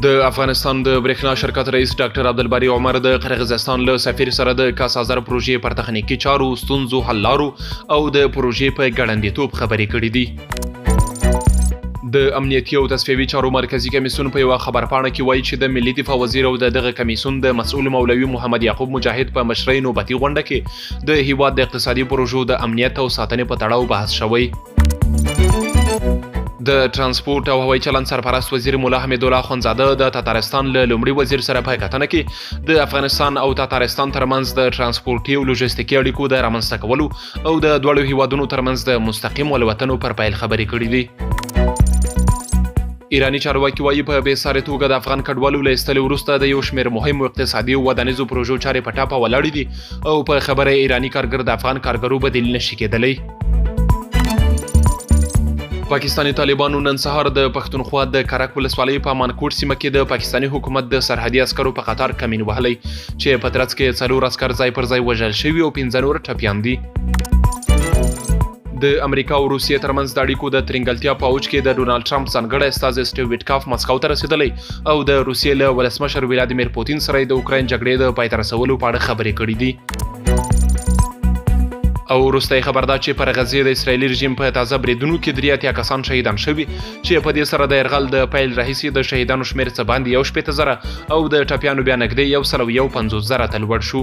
د افغانستان د برېښنا شرکت رئیس ډاکټر عبدالباري عمر د قرغیزستان له سفیر سره د کاسازر پروژې پر تخنیکي چارو، ستونزو حل لارو او د پروژې په ګړندیتوب خبرې کړې دي. د امنیتي او تصفیوي چارو مرکزي کمیسیون په یوه خبرپاڼه کې وایي چې د ملي دفاع وزیر او د دغه کمیسیون د مسؤل مولوي محمد یعقوب مجاهد په مشرۍ نوبتي غونډه کې د هیواد د اقتصادي پروژو د امنیت او ساتنې په تړاو بحث شوی. د ترانسپورت او هوایي چلند سرپرست وزیر مولا حمیدالله اخندزاده د تاتارستان له لومړي وزیر سره په کتنه کې د افغانستان او تاتارستان ترمنځ د ترانسپورتي او لوژستیکي اړیکو د رامنځته کولو او د دواړو هیوادونو ترمنځ د مستقیمو الوتنو پر پیل خبرې کړې دي. ایراني چارواکي وايي، په بې سارې توګه د افغان کډوالو له ایستلو وروسته د یو شمېر مهمو اقتصادي او ودانیزو پروژو چارې په ټاپه ولاړې دي او په خبره ایراني کارګر د افغان کارګرو بدیل نشي کېدلی. پاکستاني طالبانو نن سهار د پښتونخوا د کرک ولسوالۍ په مانکوټ سیمه کې د پاکستاني حکومت د سرحدي عسکرو په قطار کمین وهلی چې په ترڅ کې څلور عسکر ځای پر ځای وژل شوي او 5 نور ټپیان دي. د امریکا او روسیې ترمنځ د اړیکو د ترنګلتیا په اوج کې د ډونالد ټرمپ ځانګړی استازی سټیو ویټکاف مسکو ته رسېدلی او د روسیې له ولسمشر ولادیمیر پوتین سره د اوکراین جګړې د پای ته رسولو په اړه خبرې کړې دي. او وروستی خبر دا چې پر غزې د اسرایلي رژیم په تازه بریدونو کې 83 کسان شهیدان شوي چې په دې سره د یرغل د پیل راهیسې د شهیدانو شمېر څه باندې 61 زره او د ټپیانو بیا نږدې 151 زره ته لوړ شو.